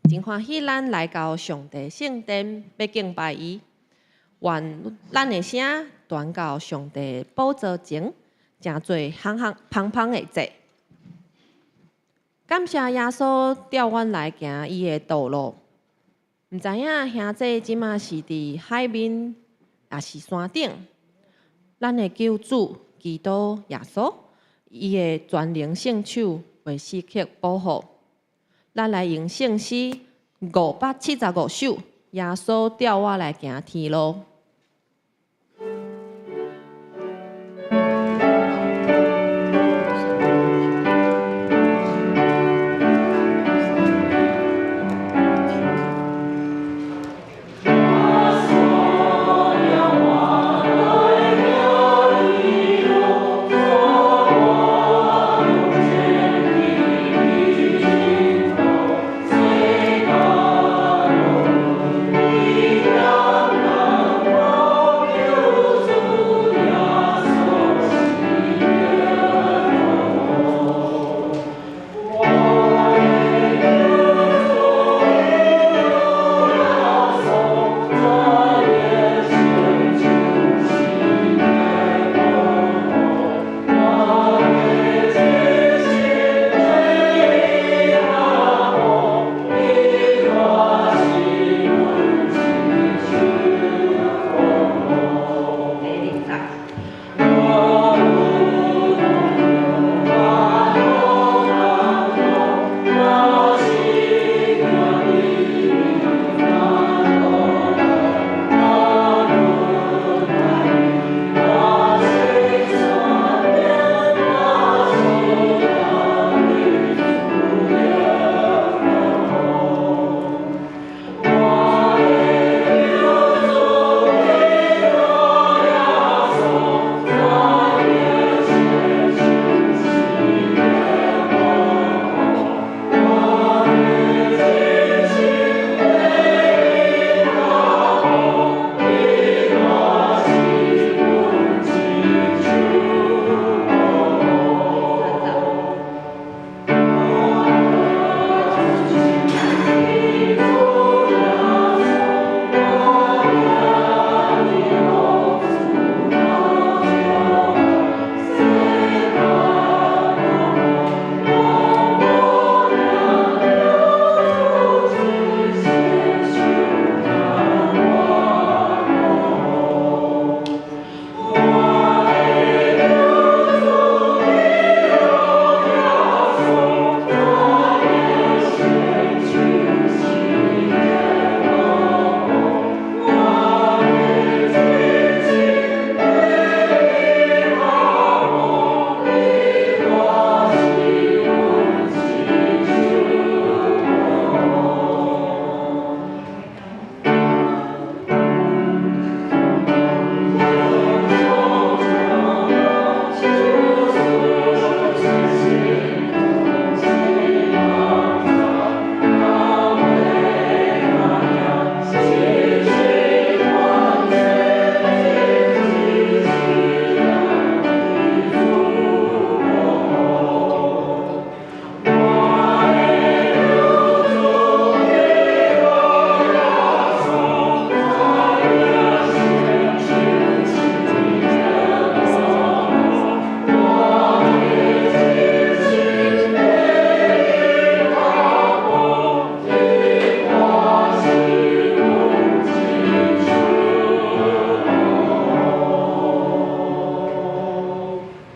真歡喜咱來到上帝聖殿，欲敬拜伊。願咱的聲傳到上帝寶座前，成做香香芳芳的祭。感謝耶穌帶阮來行伊的道路。毋知影兄弟這馬是佇海面，抑是山頂？咱的救主基督耶穌，伊的全能聖手會時刻保護。咱來用聖詩575首，耶穌帶我來行天路。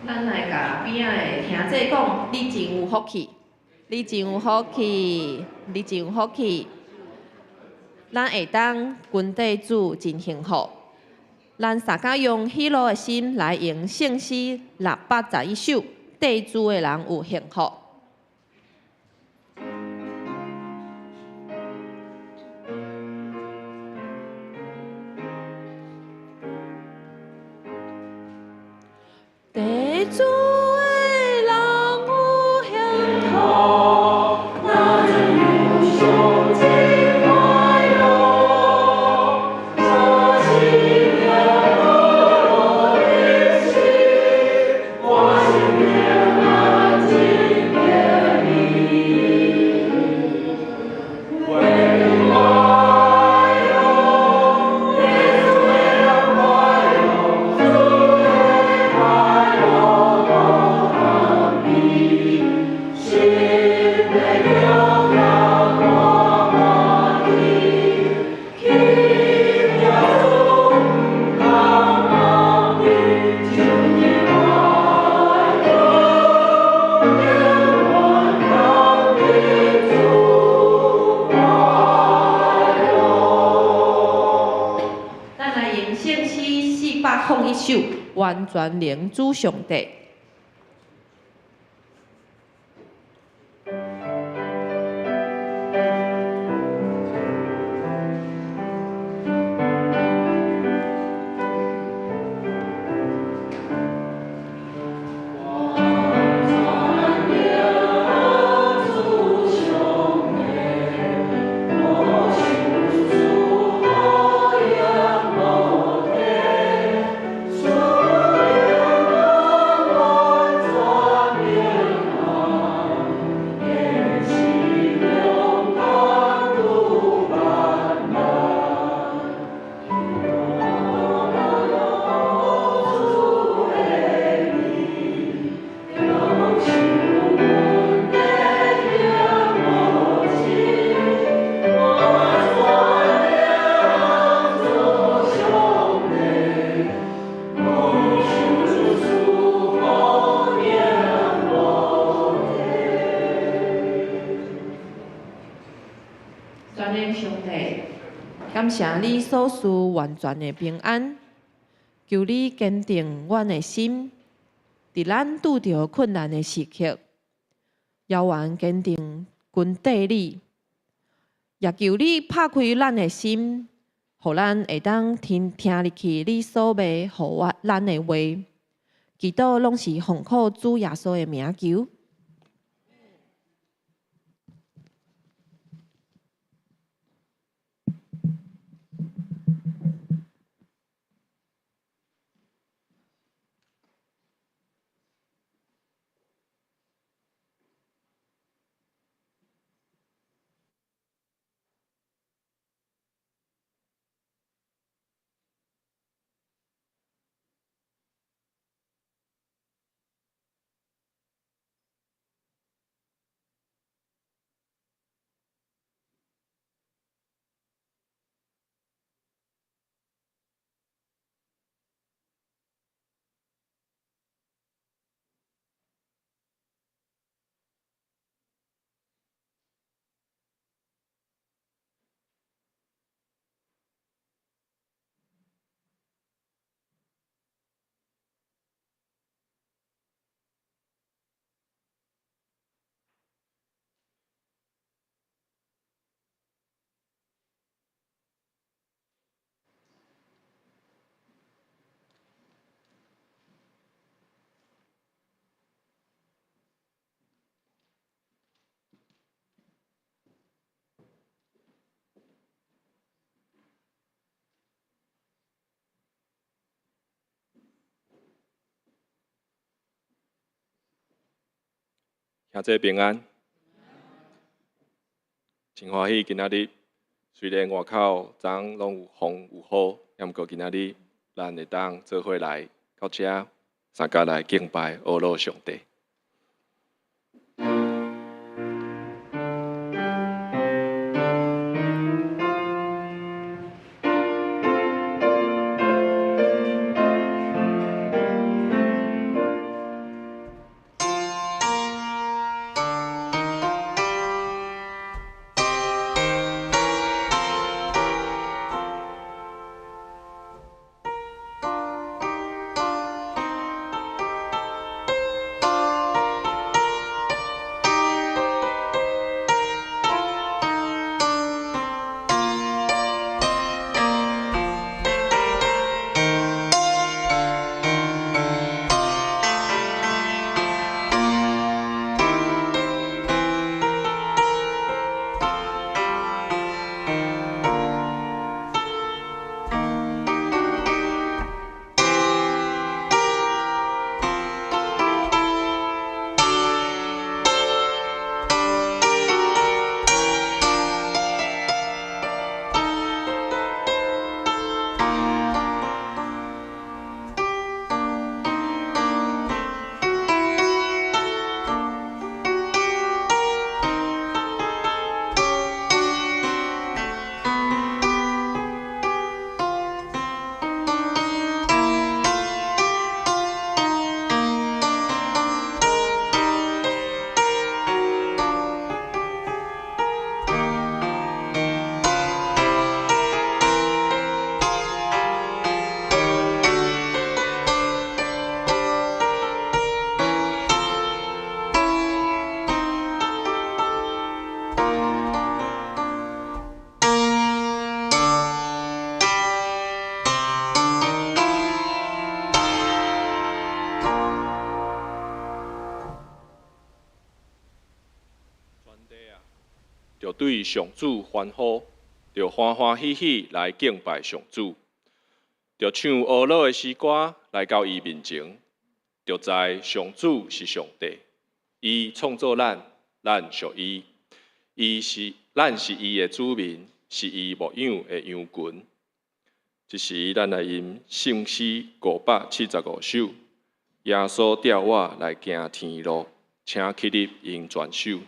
咱來共邊仔的兄弟講，你真有福氣，你真有福氣，你真有福氣。咱會當跟綴主真幸福。咱大家用喜樂的心來用聖詩611首，綴主的人有幸福。綴主的人有幸福，哪陣有上真快樂，三四年無的心，我心平安真便利。守完全能主上帝。全能上帝，感謝你所賜完全的平安，求你堅定阮的心，佇咱拄著困難的時刻，猶原堅定跟綴你，也求你拍開咱的心，予咱會當聽聽入去你所欲予我咱的話。祈禱攏是奉靠主耶穌的名求。兄弟平安，真歡喜今仔日，雖然外口昨昏攏有風有雨，猶毋過今仔日咱會當做伙來到遮，相共來敬拜阿羅上帝。對上主歡呼，著歡歡喜喜來敬拜上主，著唱呵咾的詩歌來到伊面前，著知上主是上帝，伊創造咱，咱屬伊，伊是咱是伊的子民，是伊牧養的羊群。這時，咱來吟聖詩575首，耶穌帶我來行天路，請起立吟全首。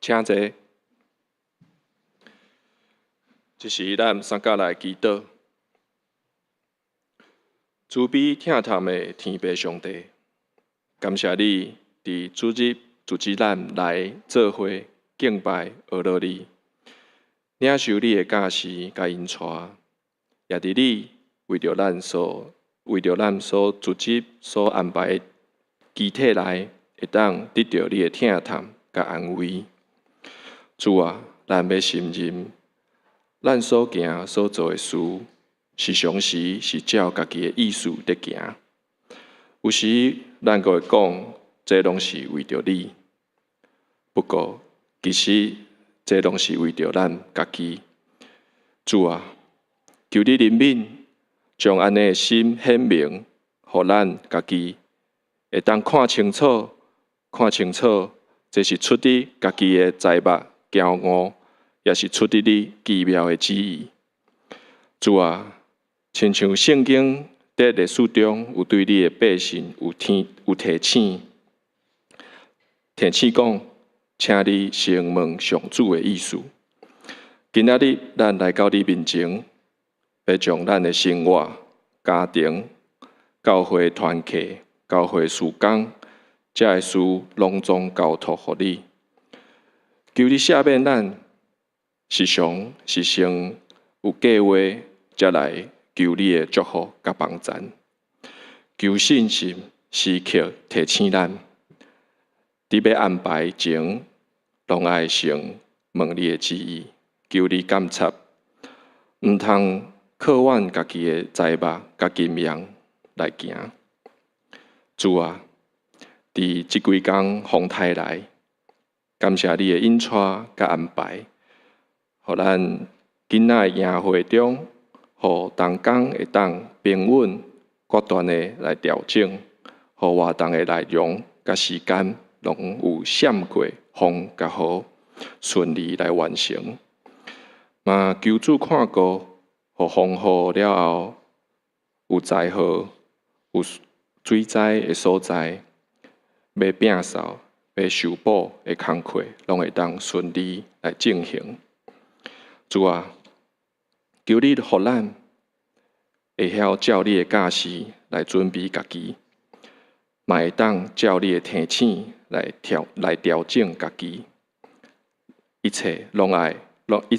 請坐。這時，咱三甲來祈禱。慈悲疼痛的天父上帝，感謝你佇主日組織咱來做伙敬拜呵咾你，領受你的教示佮引帶，也佇你為著咱所組織所安排的肢體內，會當得著你的疼痛佮安慰。主啊，咱欲承認，咱所行所做的事，時常時是照家己的意思佇行。有時咱閣會講，這攏是為著你。不過，其實這攏是為著咱家己。主啊，求你憐憫，將按呢的心顯明，予咱家己會當看清楚，看清楚，這是出佇家己的才目。驕傲，也是出佇你奇妙的旨意。主啊，親像聖經佇歷史中有對你的百姓有提醒，提醒講，請你先問上主的意思。今仔日咱來到你面前，欲將咱的生活、家庭、教會團契、教會事工，這个事攏總交託予你。求你赦免咱，時常是先有計劃，才來求你的祝福佮幫贊。求信心時刻提醒咱，佇欲安排前，攏愛先問你的旨意，求你監察，毋通靠阮家己的才目佮經驗來行。主啊，佇這幾工風颱內，感謝你的引帶佮安排，予咱囡仔的營會中，予同工會當平穩果斷的來調整，予活動的內容佮時間攏有閃過風佮雨，順利來完成。嘛求主看顧，予風雨了後有災禍、有水災的所在，欲摒掃、欲修補的工課，攏會當順利來進行。主啊，求你予咱會曉照你的教示來準備家己，嘛會當照你的提醒來調整家己。一切攏愛倚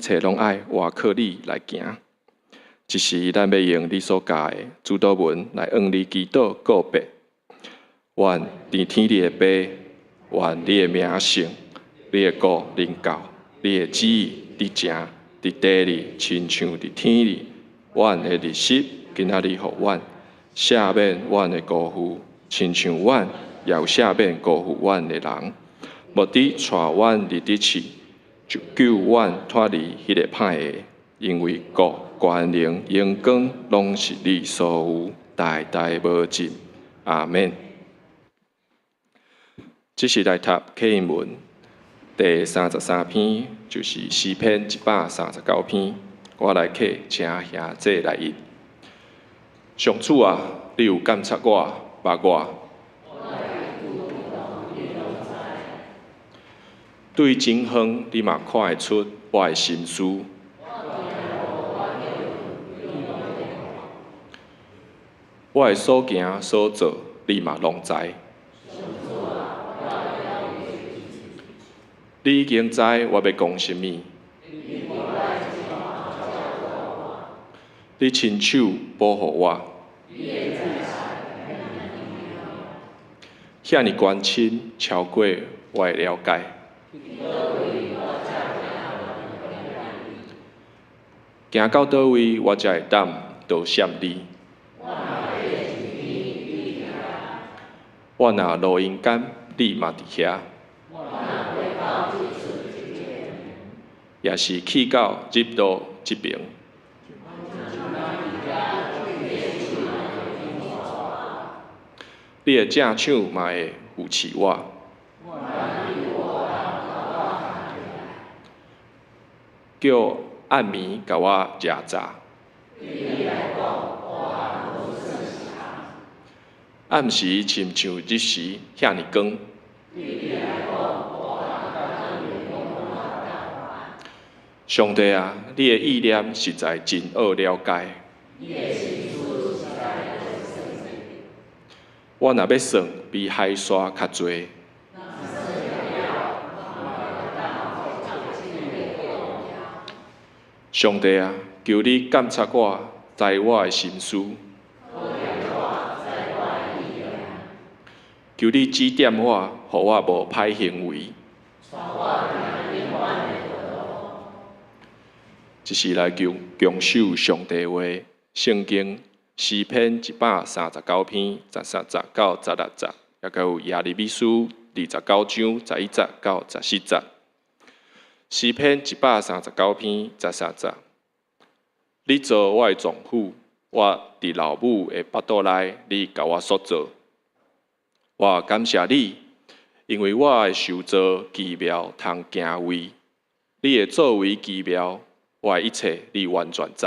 靠你來行。這時咱欲用你所教的主禱文來向你祈禱告別。願在天裡的父，願你的名聖，你的國臨到，你的旨意佇成佇地裡，親像佇天裡。阮的日食，今仔日予阮，赦免阮的辜負，親像阮也有赦免辜負阮的人。莫得帶阮入去試，就救阮脫離彼个歹的，因為國、權能、榮光，攏是你所有，代代無盡。阿們。這是來讀啟應文第33篇，就是詩篇139篇。我來啟，請兄弟來譯。上主啊，你有監察我，捌我。對真遠，你嘛看會出我的心思。我的所行所做，你嘛攏知。你已經知我欲講啥物。你親手保護我。遐爾關深，超過我的了解。行到佗位，我才會當逃閃你？我若落陰間，你嘛佇遐。也是去到日落這爿。你的正手嘛會扶持我。叫暗暝共我螞蚱。暗時親像日時遐爾光。上帝啊，你的意念實在真奧了解。我若欲算，比海沙較濟。上帝啊，求你監察我，知我的心思。求你指點我，予我無歹行為。這是來強守上帝話，聖經詩篇139篇13節到16節，抑閣有耶利米書29章11節到14節。詩篇139篇13節，你做我的丈夫，我佇老母的腹肚內，你共我塑造。我感謝你，因為我的受造奇妙，通敬畏。你的作為奇妙，我的一切你完全知。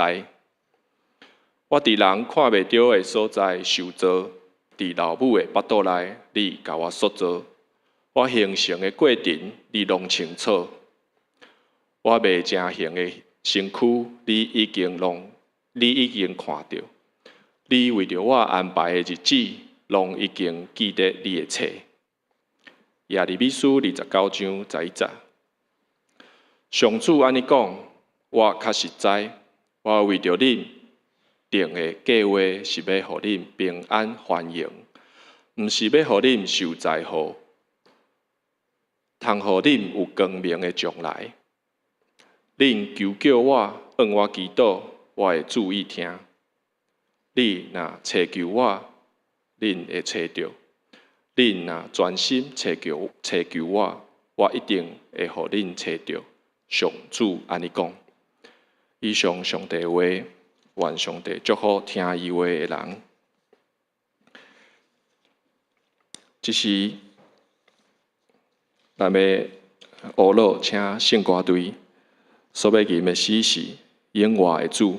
我佇人看袂著的所在受造，佇老母的腹肚內，你共我塑造。我形成的過程，你攏清楚。我未成形的身軀，你已經看著。你為著我安排的日子，攏已經記佇你的冊。耶利米書29章11節。上主按呢講，我確實知，我為著恁定的計畫是欲予恁平安繁榮，毋是欲予恁受災禍，通予恁有光明的將來。恁求叫我，向我祈禱，我會注意聽。你若尋求我，恁會揣著；恁若專心尋求我，我一定會予恁揣著。上主按呢講。以上上帝話，願上帝祝福聽伊話的人。這時，咱欲學老請聖歌隊所欲吟的詩是《永活的主》。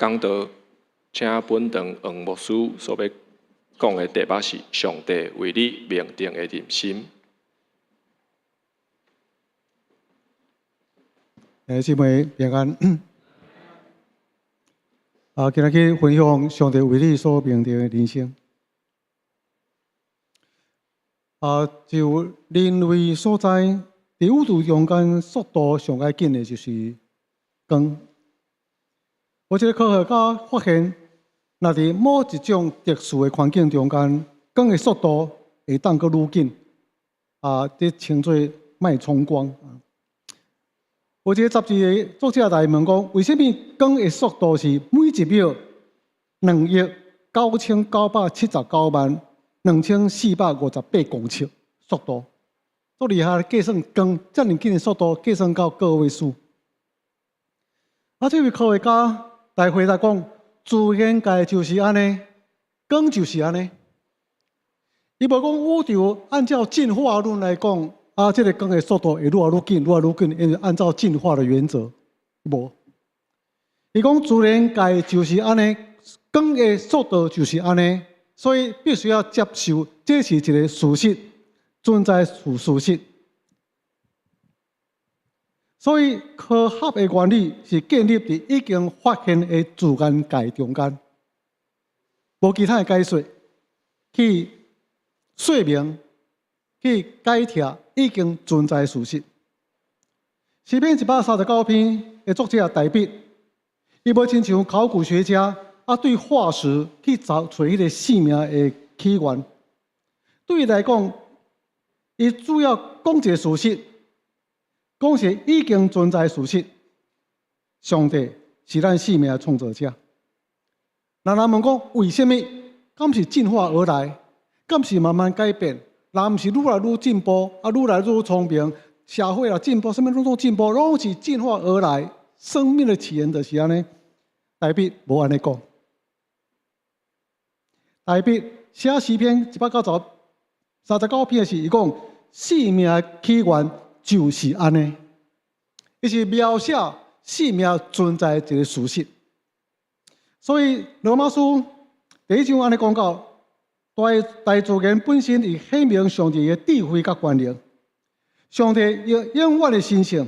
講道，請本堂黃牧師所欲講的題目是上帝為你命定的人生。兄弟姊妹平安。啊，今仔去分享上帝為你所命定的人生。啊，就人類所知，佇宇宙中間速度上較緊的就是光。有一个科學家發現，若佇某一種特殊的環境中間，光的速度會當閣愈緊。啊，這稱做脈衝光。有一个雜誌的作者來問講，為啥物光的速度是每一秒2億9979萬2458公尺速度？足厲害，計算光遮爾緊的速度，計算到個位數。啊，這位科學家來回答講，自然界就是按呢，光就是按呢。伊無講宇宙按照進化論來講，啊，這个光的速度會愈來愈緊，愈來愈緊，因為按照進化的原則，無。伊講自然界就是按呢，光的速度就是按呢，所以必須要接受，這是一个事實，存在事實。所以科學的原理是建立佇已經發現的自然界中間，無其他的解說去說明，去解釋已經存在的事實。詩篇139篇的作者大衛，伊無親像考古學家啊，對化石去找揣彼个生命的起源。對伊來講，伊主要講一个事實，講是已經存在的事實。上帝是咱生命的創造者。若人問講為啥物？敢是進化而來？敢是慢慢改變？人毋是愈來愈進步，啊，愈來愈聰明，社會啊進步，啥物攏總進步，攏是進化而來。生命的起源就是按呢。大衛無按呢講。大衛寫詩篇139篇的時，伊講生命的起源就是按呢，伊是描寫生命存在的一个事實。所以羅馬書第一章按呢講到，大自然本身會顯明上帝的智慧佮權能。上帝永永遠的神性，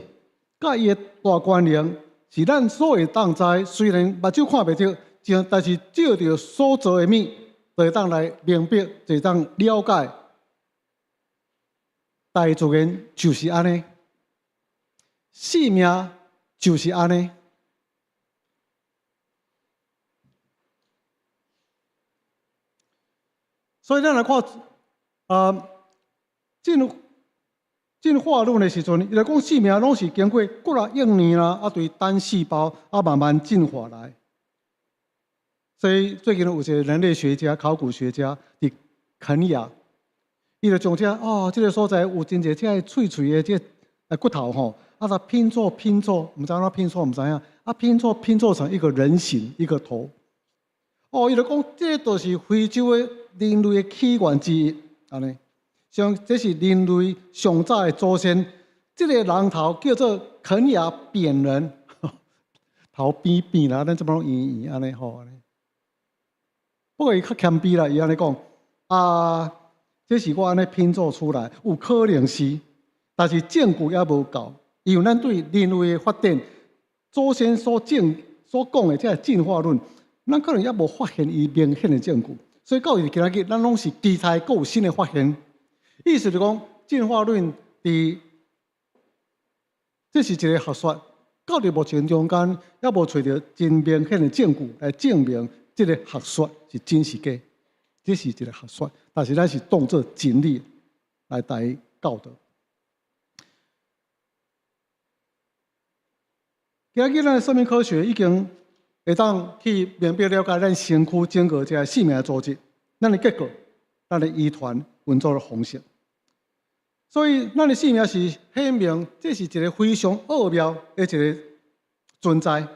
佮伊的大權能，是咱所會當知。雖然目睭看袂著，但是藉著所造的物，就會當來明白，就會當了解。大自然就是按呢，生命就是按呢。所以咱來看，啊，進化論的時陣，伊來講生命攏是經過幾若億年啦，啊，對單細胞啊慢慢進化來。所以最近有一个人類學家、考古學家佇肯亞，伊就將這哦，這个所在有真濟這个脆脆的這个骨頭吼，啊，共拼湊拼湊，毋知按怎拼湊，毋知影，啊，拼湊拼湊成一個人形，一個頭。哦，伊就講這就是非洲的人類的起源之一，按呢，像這是人類上早的祖先，這个人頭叫做肯亞扁人，頭扁扁啦，咱這擺攏圓圓按呢吼。不過伊較謙卑啦，伊按呢講啊，這是我按呢拼湊出來，有可能是，但是證據猶無夠，因為咱對人類的發展，祖先所證所講的這个進化論，咱可能猶無發現伊明顯的證據，所以到今仔日，咱攏是期待閣有新的發現。意思就講，進化論佇這是一个學說，到佇目前中間，猶無揣著真明顯的證據來證明這个學說是真是假。這是一个學說，但是咱是當做真理來來教導。今仔日咱的生命科學已經會當去明白了解咱身軀整個這个生命的組織，咱的結構、咱的遺傳運作的方式。所以，咱的生命是顯明，這是一个非常奧妙的一个存在，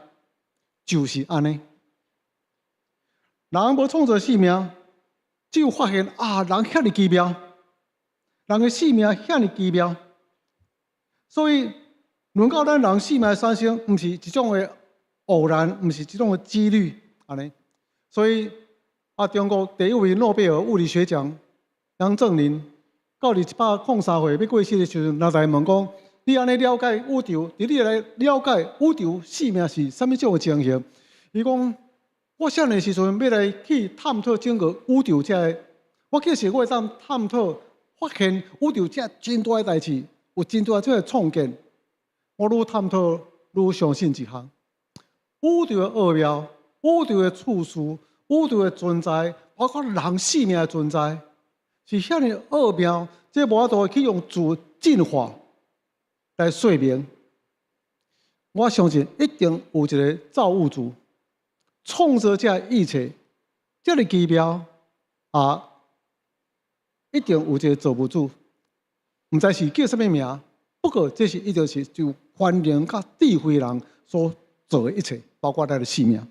就是按呢。人無創造生命，只有發現啊，人遐爾奇妙，人的生命遐爾奇妙。所以，輪到咱人生命的產生，毋是一種的偶然，毋是一種的幾率，按呢。所以，啊，中國第一位諾貝爾物理學獎楊振寧，到佇103歲欲過身的時陣，人來問講：你按呢了解宇宙，佇你來了解宇宙生命是啥物種的情形？伊講我少年時陣欲來去探討整個宇宙這个，我其實我會當探討發現宇宙這真大的代誌，有真大這个創建。我愈探討愈相信一項，宇宙的奧妙、宇宙的次序、宇宙的存在，包括人生命的存在，是遐爾奧妙，這無法度去用自進化來說明。我相信一定有一个造物主創造這一切，這麼奇妙啊！一定有一个造物主，毋知是叫啥物名，不過這是一定是就權能佮智慧人所做的一切，包括咱的生命。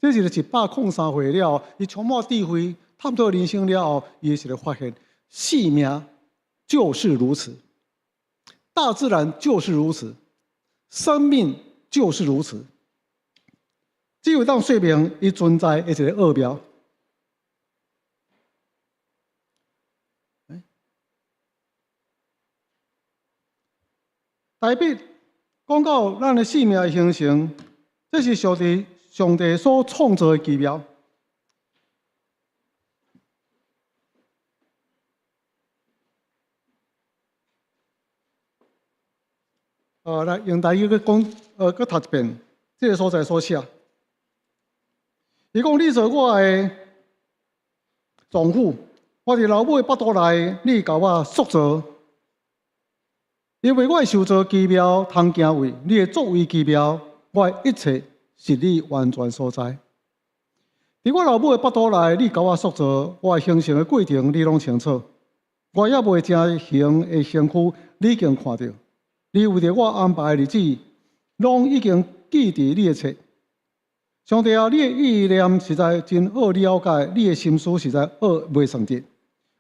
這是103歲了，伊充滿智慧，探討人生了後，伊是來發現，生命就是如此，大自然就是如此，生命就是如此。只有當說明伊存在的一个奧妙。大衛講到咱的生命的形成，這是上帝所創造的奇妙。來用台語閣講，閣讀一遍，這个所在所寫。伊講：你做我的丈夫，我佇老母的腹肚內，你共我塑造。因為我的受造奇妙，通敬畏，你的作為奇妙，我的一切是你完全所知。佇我老母的腹肚內，你共我塑造，我的形成的過程，你攏清楚。我猶未成形的身軀，你已經看著。你為著我安排的日子，攏已經記佇你的冊。上帝啊，你的意念實在真好了解，你的心思實在好袂算得。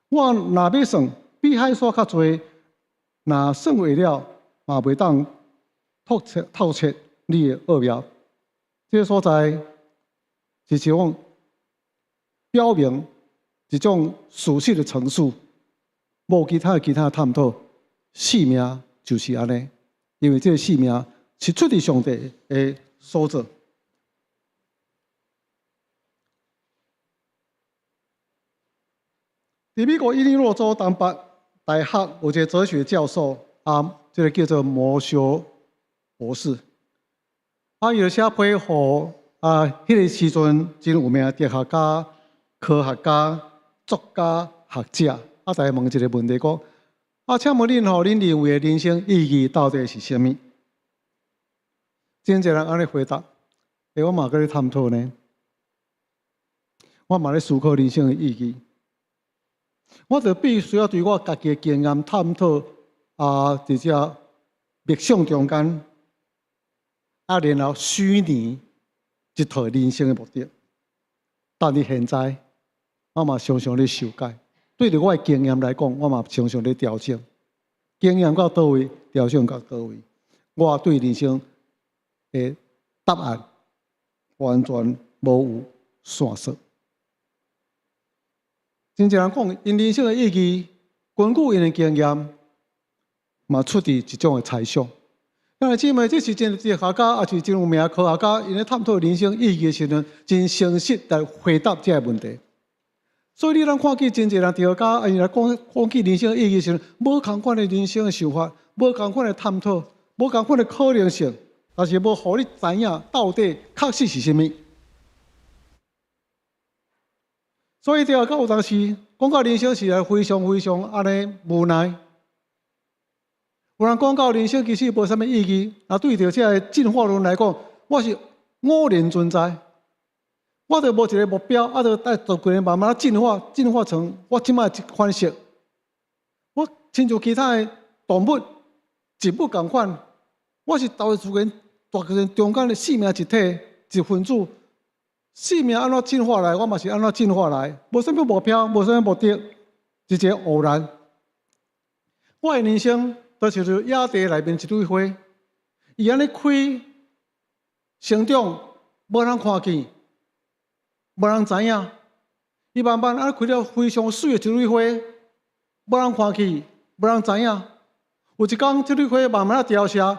我若欲算，比海沙較濟。若算會了，嘛袂當透徹你的奧妙。這个所在是一種表明一種事實的陳述，無其他探討。生命就是按呢，因為這个生命是出自上帝的所造。佇美國伊利諾州東北大學有一个哲學教授，啊，這个叫做摩修博士，啊，伊就寫批予啊，彼个時陣真有名的哲學家、科學家、作家、學者，啊，逐家問一个問題講：啊，請問恁吼，恁認為的人生意義到底是啥物？真濟人按呢回答，欸，我嘛閣咧探討呢，我嘛咧思考人生的意義。我就必須要對我家己的經驗探討啊，佇這默想中間，啊，然後虛擬一套人生的目的。但佇現在，我嘛常常咧修改。對著我的經驗來講，我嘛常常咧調整。經驗到佗位，調整到佗位，我對人生的答案完全無有線索。真濟人講，𪜶人生的意義，根據𪜶的經驗，嘛出自一種的猜想。兄弟姊妹，這是真哲學家，也是真有名的科學家，𪜶咧探討人生意義的時陣，真誠實來回答這个問題。所以你通看見真濟人哲學家，𪜶來講講起人生意義的時陣，無仝款的人生的想法，無仝款的探討，無仝款的可能性，但是無予你知影到底確實是啥物。所以哲學家有當時講到人生是來非常非常按呢無奈。有人講到人生其實無啥物意義，若對著這个進化論來講，我是偶然存在，我就無一个目標，啊，就帶逐個慢慢進化，進化成我這擺這款式。我親像其他的動物、植物仝款，我是大自然、大自然中間的生命一體、一分子。生命按怎進化來，我嘛是按怎進化來，無啥物目標，無啥物目的，一個偶然。我的人生就像是野地內面一朵花，伊按呢開、成長，無人看見，無人知影。伊慢慢按呢開了非常媠的一朵花，無人看見，無人知影。有一工，這朵花慢慢仔凋謝，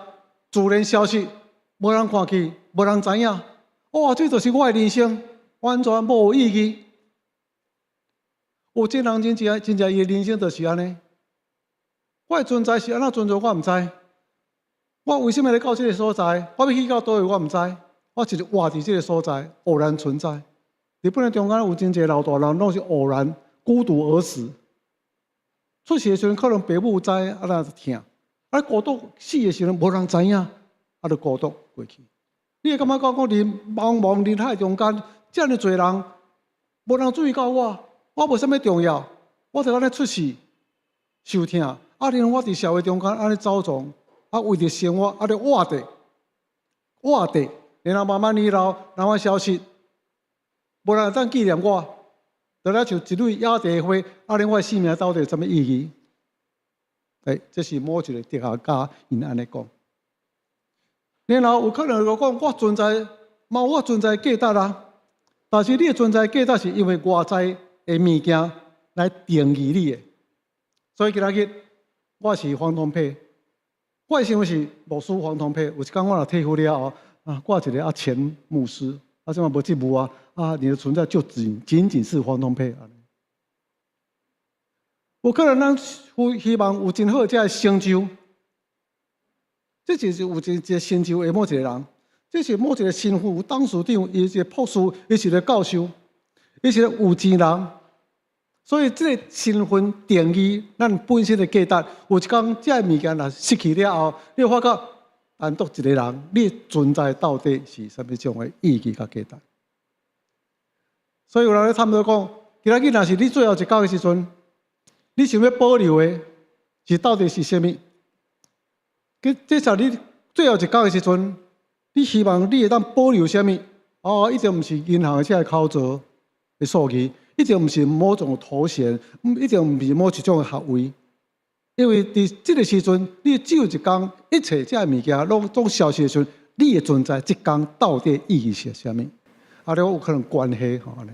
自然消失，無人看見，無人知影。哇！這就是我的人生。完全無意義。有這人真正真正伊的人生就是按呢。我的存在是按怎存在，我毋知。我為啥物來到這个所在？我欲去到佗位，我毋知。我就是活佇這个所在，偶然存在。日本的中間有真濟老大人，攏是偶然孤獨而死。出世的時陣可能爸母知，啊那就疼。啊孤獨死的時陣無人知影，啊就孤獨過去。你會感覺講講佇茫茫人海中間，遮爾濟人，無人注意到我，我無啥物重要，我就按呢出世受疼。啊，然後我佇社會中間按呢走撞，啊為著生活，啊咧活著，活著，然後慢慢年老，慢慢消失，無人會當紀念我。就親像一蕊野地花，啊！恁我的生命到底有啥物意義？欸，這是某一个哲學家𪜶按呢講。然後有可能就講我存在，嘛有我存在價值啊。但是你的存在價值是因為外在的物件來定義你的。所以今仔日我是黃同佩，我的身份是牧師黃同佩。有一工我若退休了後，啊，掛一个啊前牧師，啊，這馬無職務啊，啊，你的存在就僅僅僅是黃同佩。有可能咱有希望有真好這个成就，這就是有一個成就的某一個人，這是某一個身份，有董事長，伊是一個博士，伊是一個教授，伊是個有錢人。所以這個身份定義咱本身的價值，有一工這个物件若失去了後，你會發覺單獨一個人，你存在到底是啥物種的意義佮價值？所以有人咧探討講，今仔日若是你最後一工的時陣，你想欲保留的是到底是啥物？這時候你最後一工的時陣，你希望你會當保留啥物？哦，一定毋是銀行的這个口座的數字，一定毋是某種頭銜，一定毋是某一種的學位。因為佇這个時陣，你只有一工，一切這个物件攏總消失的時陣，你的存在這工到底意義是啥物？啊，你有可能關係吼按呢。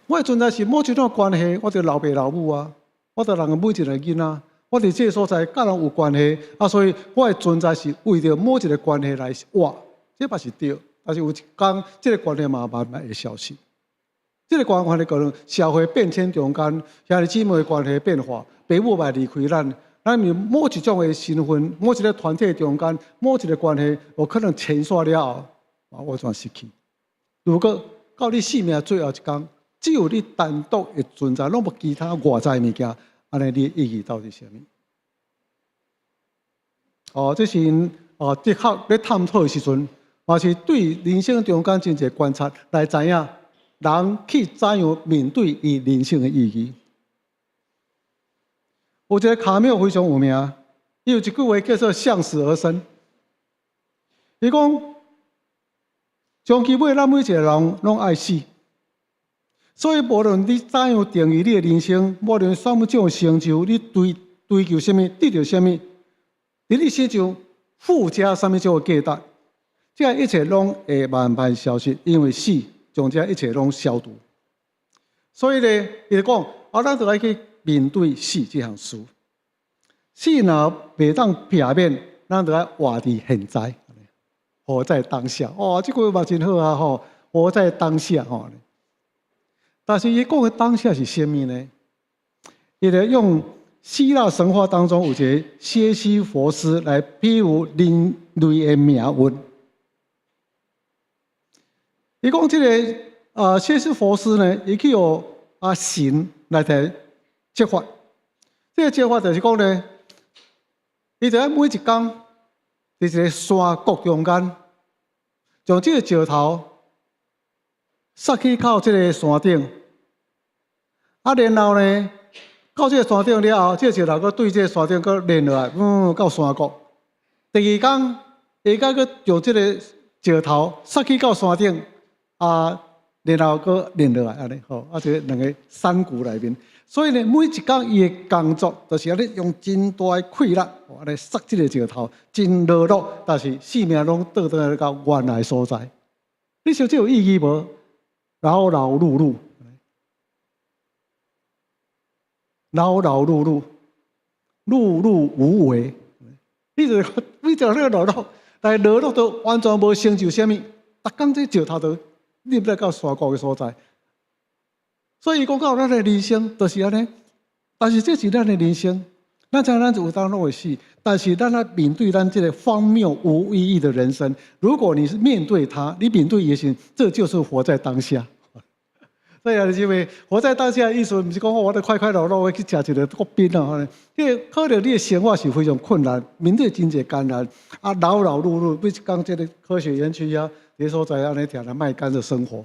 我的存在是某一種關係，我佇老爸老母啊，我佇人的每一个囡仔，我佇這个所在佮人有關係，啊，所以我的存在是為著某一个關係來活，這嘛是對。但是有一工，這个關係嘛慢慢會消失。這个關係可能社會變遷中間，兄弟姊妹的關係變化，爸母嘛離開咱，咱因某一種的身份，某一个團體中間，某一个關係，有可能牽線了後，啊，我全失去。如果到你生命最後一工，只有你單獨的存在，攏無其他外在物件，按呢你的意義到底是啥物？哦，這是𪜶哦，哲學咧探討的時陣，嘛是對人生中間真濟觀察來知影人去怎樣面對伊人生的意義。有一个卡繆非常有名，伊有一句話叫做“向死而生”。伊講，終其尾，咱每一個人攏愛死。所以，無論你怎樣定義你的人生，無論啥物種成就，你追求啥物，得著啥物，佇你身上附加啥物種的價值，這一切攏會慢慢消失，因為死將這一切攏消除。所以呢，伊就講，啊，咱就愛去面對死這項事。死若袂當避免，咱就愛活佇現在，活在當下。哦，這句話嘛真好啊！吼，活在當下吼。但是伊講的當下是啥物呢？伊就用希臘神話當中有一个薛西弗斯來比喻人類的命運。伊講這个啊薛西弗斯呢，伊去予啊神來提責罰。這个責罰就是講呢，伊就愛每一工佇一个山谷中間，將這个石頭捒去到這个山頂，啊，然後呢，到這个山頂了後，這个石頭閣對這个山頂閣連落來，到山谷。第二工，下閣閣將這个石頭捒去到山頂，啊，然後閣連落來，按呢吼，啊，這兩个山谷內面。所以呢，每一工伊的工作就是按呢用真大的氣力，按呢捒這个石頭，真勞碌，但是性命攏倒轉來到原來所在。你想這有意義無？勞勞碌碌，勞勞碌碌，碌碌無為。你就那個勞碌，但是勞碌都完全無成就啥物，逐工這石頭都入來到山谷的所在。所以講到咱的人生就是按呢，但是這是咱的人生，咱知咱有當攏會死，但是咱來面對咱這個荒謬無意義的人生，如果你是面對它，你面對也行，這就是活在當下。所以啊，因為活在當下的意思，毋是講我得快快樂樂去食一个國賓啊，這個可能你的生活是非常困難，面對真濟艱難，啊，勞勞碌碌，比如講這个科學園區啊，這所在按呢聽來賣肝的生活。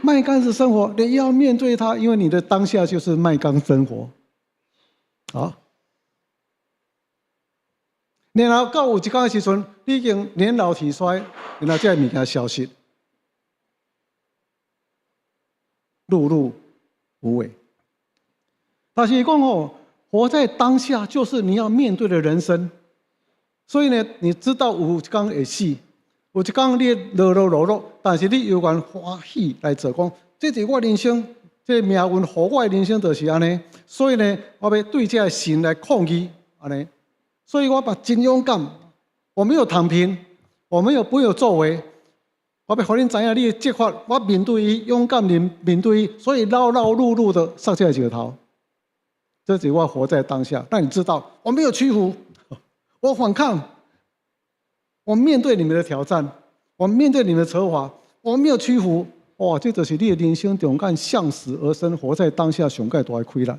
賣肝的生活，你要面對它，因為你的當下就是賣肝生活。好，然後到有一天的時陣，你已經年老體衰，然後這个物件消失，碌碌無為。但是講哦，活在當下就是你要面對的人生。所以呢，你知道有一天會死。有一天你勞勞碌碌，但是你猶原歡喜來做講，這是我人生，這個命運予我的人生就是按呢。所以呢，我欲對這个神來抗議按呢。所以我嘛真勇敢，我沒有躺平，我沒有不有作為，我欲予恁知影你的責罰，我面對伊，勇敢面面對伊，所以勞勞碌碌的殺這个石頭。這是我活在當下，讓你知道我沒有屈服，我反抗。我面對你們的挑戰，我面對你們的懲罰，我沒有屈服。哇，這就是你的人生中間向死而生，活在當下上蓋大的氣力。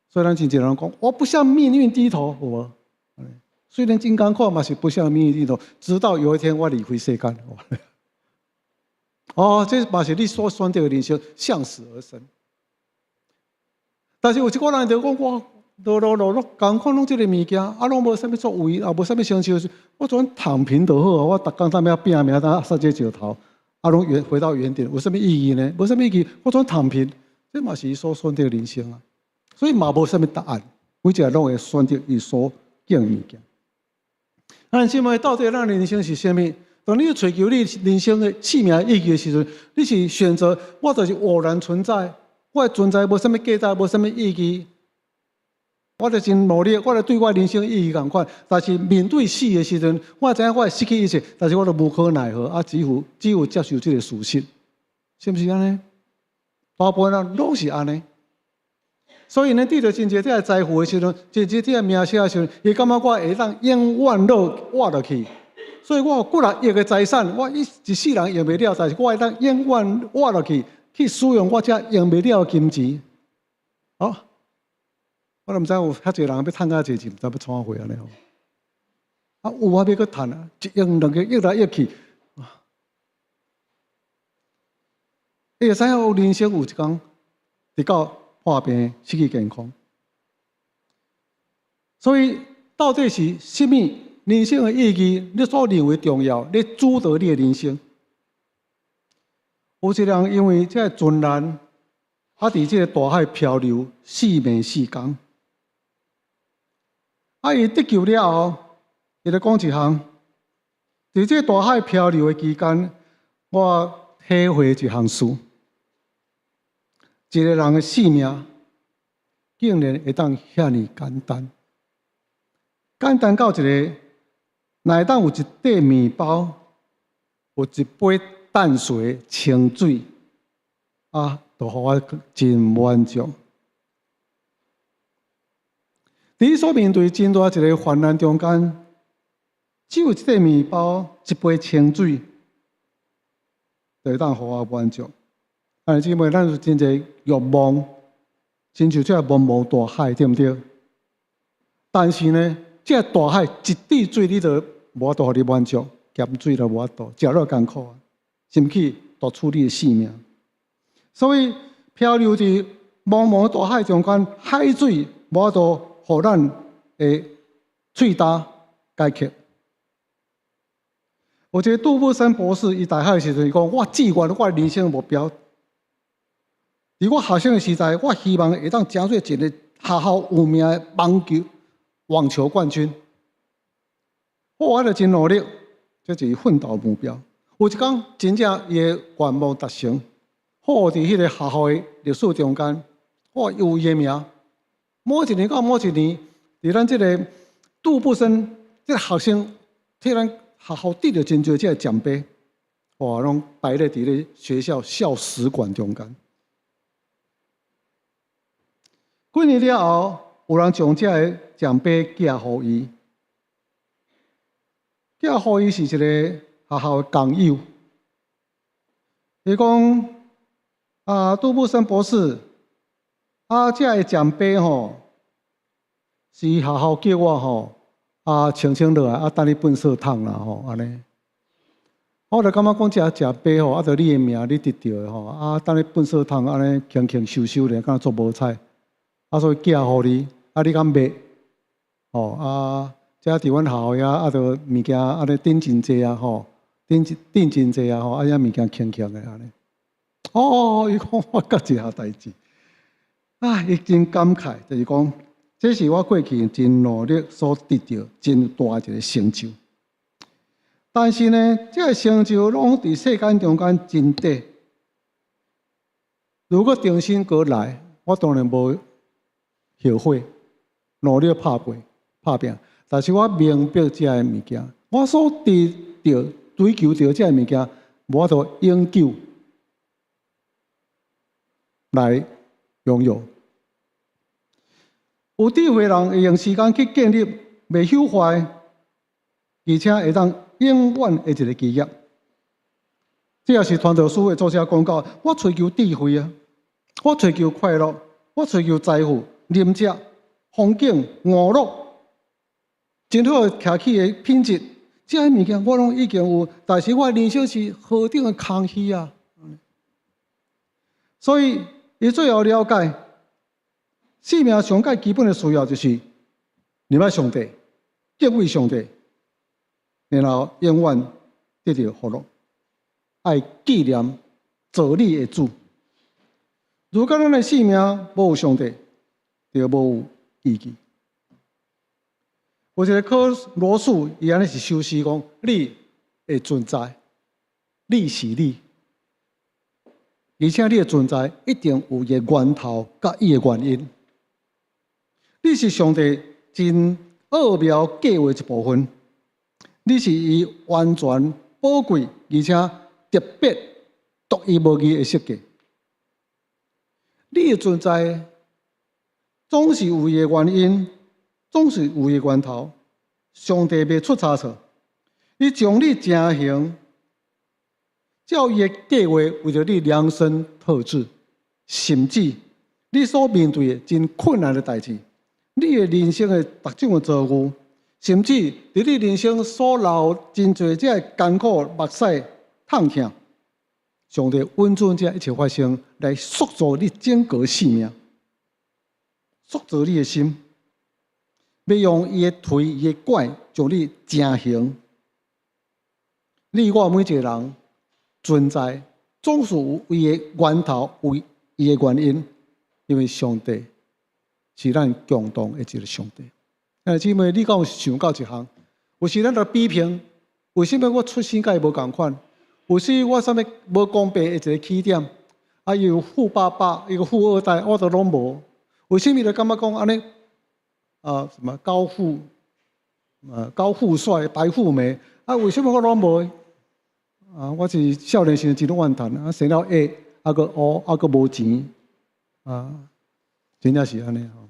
所以咱真濟人講，我不向命運低頭，有無？雖然真艱苦嘛，是不向命運低頭，直到有一天我離開世間。哦，這嘛是你所選擇的人生，向死而生。但是有一個人就講我勞勞碌碌，艱苦攏這个物件，啊，攏無啥物作為，也無啥物成就，我怎躺平就好啊？我逐工踮遐拼命，當殺這石頭，啊，攏原回到原點，有啥物意義呢？無啥物意義，我怎躺平？這嘛是伊所選擇的人生啊。所以嘛無啥物答案，每一个攏會選擇伊所揀的物件。咱這問到底咱的人生是啥物？當你追求你人生的生命意義的時陣，你是選擇我就是偶然存在，我的存在無啥物價值，無啥物意義。我就真努力，我就對我人生意義仝款。但是面對死的時陣，我知影我會失去一切，但是我都無可奈何，啊，只有接受這个事實，是毋是按呢？大部分人攏是按呢。所以呢，得著真濟這个財富的時陣，真濟這个名聲的時陣，伊感覺我會當永遠落活落去。所以我有幾若億的財產，我一世人用袂了，但是我會當永遠活落去，去使用我這用袂了的金錢。哦，我都毋知有遐濟人欲趁遐濟錢，毋知欲創貨按呢吼。啊，有啊，欲閣趁啊，一億、兩億，億來億去。你會知影有人生有一工，直到破病失去健康。所以到底是啥物人生的意義？你所認為重要，你主導你的人生。有一個人因為這个船難，啊，佇這个大海漂流四暝四工。啊，伊得救了後，伊就講一項，佇這個大海漂流的期間，我體會一項事。一個人的性命，竟然會當遐爾簡單，簡單到一个，若會當有一塊麵包，有一杯淡水清水，啊，就予我真滿足。佇所面對真大一个患難中間，只有一塊麵包、一杯清水，就會當予我滿足。啊，姊妹，咱有真濟欲望，親像這个茫茫大海，對毋對？但是呢，這个大海一滴水你都無法度予你滿足，鹹水都無法度，食落艱苦啊，甚至奪取你的性命。所以漂流佇茫茫大海中間，海水無法度予咱的喙焦解渴。有一个杜布森博士，伊大漢的時陣，伊講：我志願，我的人生目標，佇我學生的時代，我希望會當成做一个學校有名的網球冠軍。我就真努力，這是奮鬥目標。有一工，真正伊的願望達成，好佇彼个學校的歷史中間，哇，有伊的名。某一年到某一年，佇咱這个杜布森這个學生替咱學校得著真濟這个獎盃，哇，攏擺咧佇咧學校校史館中間。幾年了後，有人將這个獎杯寄予伊，寄予伊是一个學校的工友。伊講：啊，杜布森博士，啊，這个獎杯吼，是學校叫我吼，啊，清清落來，啊，等你糞掃桶啦吼，按呢。我就感覺講這獎杯吼，啊，著你的名你得著的吼，啊，等你糞掃桶按呢輕輕收收咧，敢若足無彩。啊，所以寄予你，啊，你敢賣？吼啊，這佇阮學校遐，啊，著物件按呢頂真濟啊，吼，頂頂真濟啊，吼，啊，遐物件輕輕的按呢。哦，伊講我覺一項代誌，啊，伊真感慨，就是講，這是我過去真努力所得著真大一个成就。但是呢，這个成就攏佇世間中間真短。如果重新閣來，我當然無後悔，努力拍拼拍拚。但是我明白這个物件，我所得著、追求著這个物件，無法度永久來擁有。有智慧人會用時間去建立袂朽壞，而且會當永遠的一个基業。這也是傳道書的作者講到：我追求智慧啊，我追求快樂，我追求財富、飲食、風景、娛樂，真好徛起的品質，這些物件我攏已經有，但是我的人生是何等的空虛啊！所以，伊最後了解，生命上蓋基本的需要就是認捌上帝，敬畏上帝，然後永遠得著福樂，愛紀念造你的主。如果咱的生命無有上帝，就無有意義。有一个柯羅素，伊按呢是修詩講：你的存在，你是你，而且你的存在一定有伊的源頭佮伊的原因。你是上帝真奧妙計畫一部分，你是伊完全寶貴而且特別獨一無二的設計。你的存在總是有伊的原因，總是有伊的源頭。上帝袂出差錯，伊將你成形，照伊的計劃為著你量身特製，甚至你所面對的真困難的代誌，你的人生的各種的遭遇，甚至佇你人生所流真濟這个艱苦目屎痛疼，上帝允准這一切發生，來塑造你整個生命，塑造你的心，欲用伊的槌、伊的拐將你成形。你我每一个人存在，總是有伊的源頭，有伊的原因，因為上帝是咱共同的一个上帝。兄弟姊妹，你敢有想到一項？有時咱就比評，為啥物我出生佮伊無仝款？有時我啥物無公平的一个起點？啊，伊有富爸爸，伊個富二代，我都攏無。為啥物就感覺講按呢？啊，什麼高富帥、白富美？啊，為啥物我攏無？啊，我是少年時陣真怨嘆，啊，生了矮，啊閣烏，啊閣無錢，啊，真正是按呢吼。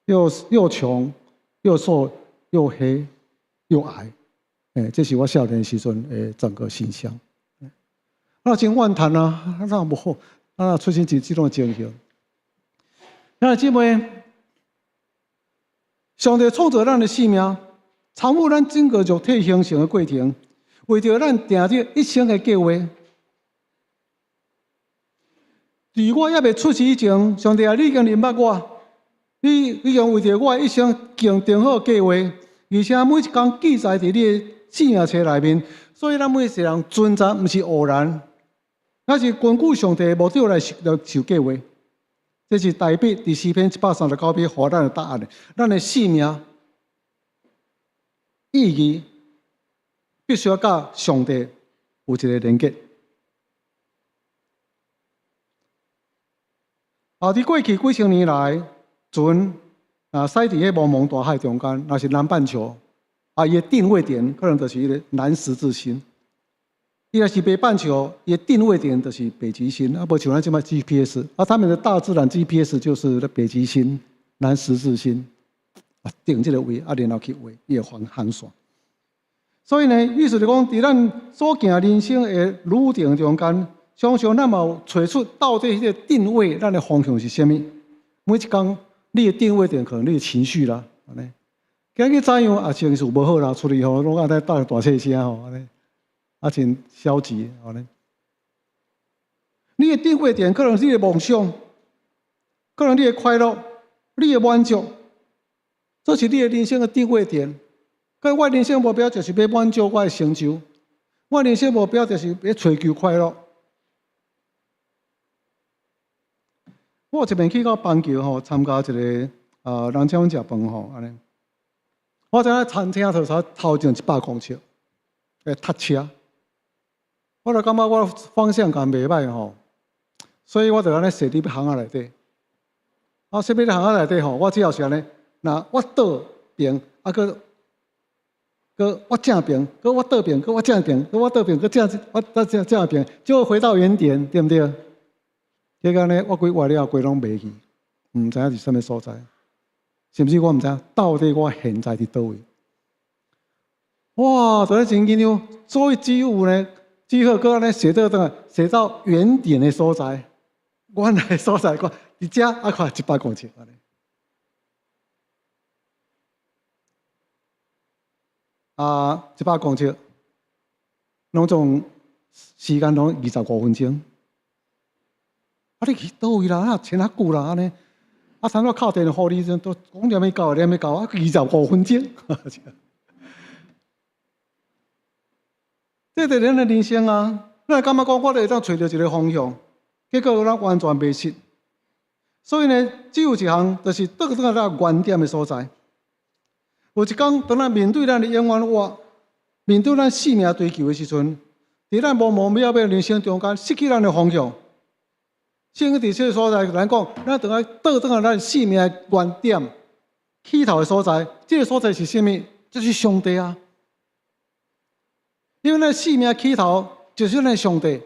又窮又瘦又黑又矮，欸，這是我少年時陣的整個形象。我真怨嘆啊，哪無啊出生這種情形。兄弟姊妹，上帝創造咱的生命，參與咱整個肉體形成的過程，為著咱訂這一生的計劃。佇我猶未出世以前，上帝啊，你已經認捌我，你已經為著我一生定好計劃，而且每一工記載佇你的生命冊內面。所以咱每一個人存在毋是偶然，乃是根據上帝的目的來受計劃。這是大衛佇詩篇139篇予咱的答案。咱的生命意義必須要佮上帝有一个連結。啊！佇過去幾千年來，船啊駛佇彼茫茫大海中間，若是南半球，啊，伊的定位點可能就是彼个南十字星。伊若是北半球，伊的定位點就是北極星，啊，無像咱這擺 GPS，啊，他們的大自然 GPS 就是北極星、南十字星，啊，定這个位，啊，然後去畫伊的方航線。所以呢，意思就講，佇咱所行人生的旅程中間，常常咱嘛有揣出到底彼个定位，咱的方向是啥物？每一工你的定位點可能你的情緒啦，按呢。今日怎樣啊？情緒無好啦，出去吼攏愛在大大細聲吼，按呢，啊真消極，按呢。你的定位點可能是你的夢想，可能你的快樂，你的滿足，這是你的人生的定位點。佮我人生目標就是欲滿足我的成就，我人生目標就是欲追求快樂。我有一擺去到板橋吼，參加一个人請阮食飯吼，按呢。我知影餐廳頭才頭前100公尺，會塞車。我就感覺我方向感袂䆀吼，所以我就按呢踅入巷仔內底。啊，踅入巷仔內底吼，我只要是按呢，若我倒爿，啊，閣閣我正爿，閣我倒爿，閣我正爿，閣我倒爿，閣正我正正爿，就會回到原點，對毋對？結果呢，我規活了規攏迷去，毋知影佇啥物所在，甚至我毋知影到底我現在佇佗位。哇！就咧真緊張，所以只有呢，只好閣按呢踅倒轉來，踅到原點的所在，原來所在看，佇遮啊看100公尺按呢。啊，100公尺，攏總時間攏25分鐘。啊，你去佗位啦？啊，穿遐久啦，按呢？啊，差不多敲電話予你陣，都講連欲到，連欲到，啊，25分鐘。這就是咱的人生啊！咱會感覺講，我會當揣著一个方向，結果咱完全迷失。所以呢，只有一項，就是倒轉來咱原點的所在。有一工，當咱面對咱的永遠活，面對咱性命追求的時陣，佇咱無無渺渺人生中間，失去咱的方向。聖經佇這个所在，咱講，咱當愛倒轉來咱性命的原點，起頭的所在，這个所在是啥物？就是上帝啊！因為咱性命起頭就是咱上帝。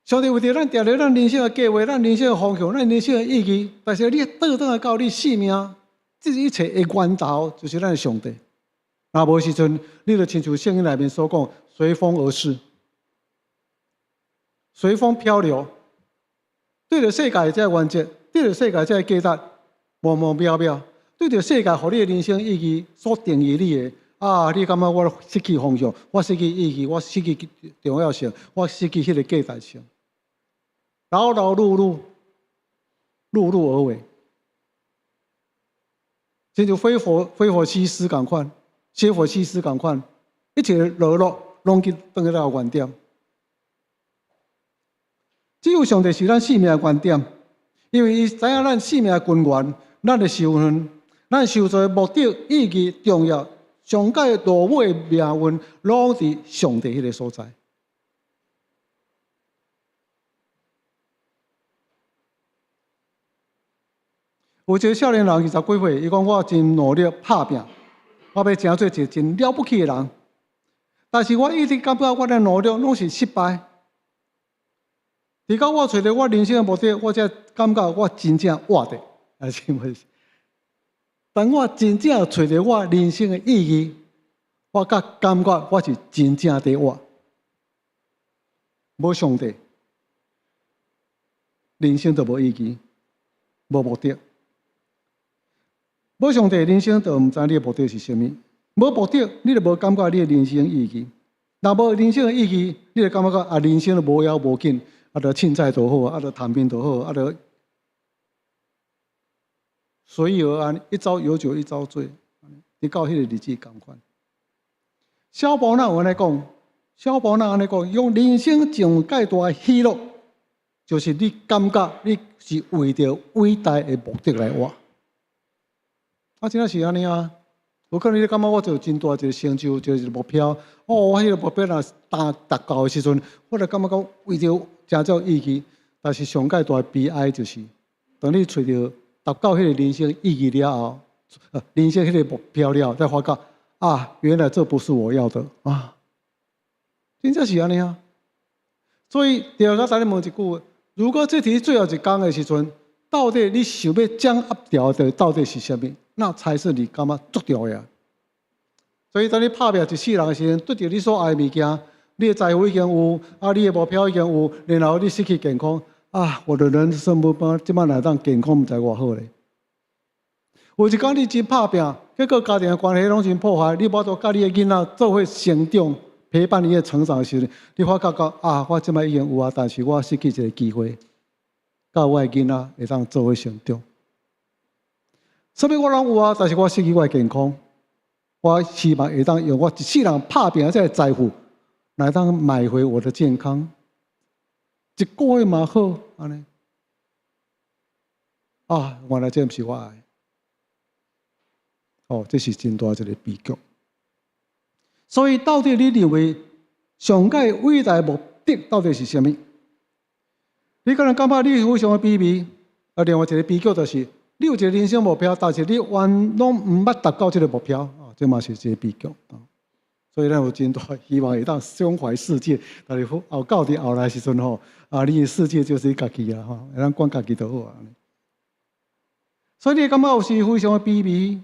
上帝為著咱定著咱人生的計劃、咱人生的方向、咱人生的意義，但是你倒轉來到你性命，這一切的源頭就是咱的上帝。若無時陣，你就親像聖經內面所講，隨風而逝，隨風漂流，對著世界這个原則，對著世界這个價值，無無渺渺，對著世界予你的人生意義所定義你的，啊，你感覺我失去方向，我失去意義，我失去重要性，我失去彼个價值性，勞勞碌碌，碌碌而為，親像飛佛西斯仝款，薛佛西斯仝款，一切落落攏去轉去到原點。只有上帝是咱性命的原點，因為伊知影咱性命的根源，咱的身份，咱受造的目的、意義、重要，上蓋落尾的命運，攏佇上帝彼个所在。有一个少年人20幾歲，伊講我真努力拍拚，我欲成做一个真了不起的人。但是我一直感覺我的努力攏是失敗。直到我揣著我人生的目的，我才感覺我真正活著，啊是毋是？當我真正揣著我人生的意義，我才感覺我是真正佇活。無上帝，人生就無意義，無目的。無上帝，人生就毋知你的目的是啥物。無目的，你就無感覺你的人生意義。若無人生的意義，你就感覺講啊，人生都無要無緊，啊，就凊彩就好，啊，就躺平就好，啊，就隨遇而安，一朝有酒一朝醉，直到彼个日子仝款。蕭伯納有按呢講，蕭伯納按呢講，用人生上蓋大的喜樂，就是你感覺你是為著偉大的目的來活。啊，真正是按呢啊！有可能你感覺我做真大一个成就，一个目標。哦，我彼个目標若達達到的時陣，我就感覺講為著誠有意義。但是上蓋大的悲哀就是，當你揣著達到彼個人生意義了後，人生彼個目標了後，才發覺啊，原來這不是我要的啊！真正是按呢啊！所以第二個，等你問一句話：如果這題最後一工的時陣，到底你想欲掌握牢的到底是啥物？那才是你感覺足重要。所以當你拍拚一世人的時陣，得著你所愛的物件，你的財富已經有，啊，你的目標已經有，然後你失去健康，啊，我的人生無半，這擺來當健康毋知偌好咧。有一工你真拍拚，結果家庭的關係攏真破壞，你無法度佮你的囡仔做伙成長，陪伴伊的成長的時陣，你發覺講啊，我這擺已經有啊，但是我失去一個機會，佮我的囡仔會當做伙成長。啥物我攏有啊，但是我失去我的健康。我希望會當用我一世人拍拚的這个財富，來當買回我的健康。一個月嘛好，按呢。啊，原來這毋是我愛。哦，這是真大一個悲劇。所以，到底你認為上蓋偉大目的到底是啥物？你可能感覺你非常的卑微，啊，另外一個悲劇就是，你有一個人生目標，但是你完攏毋捌達到這個目標，啊，這嘛是一個悲劇。所以咱有真大希望會當胸懷世界，但是後到佇後來時陣吼，啊，你的世界就是你家己啊，吼，會當管家己就好啊。所以你感覺有時非常的卑微，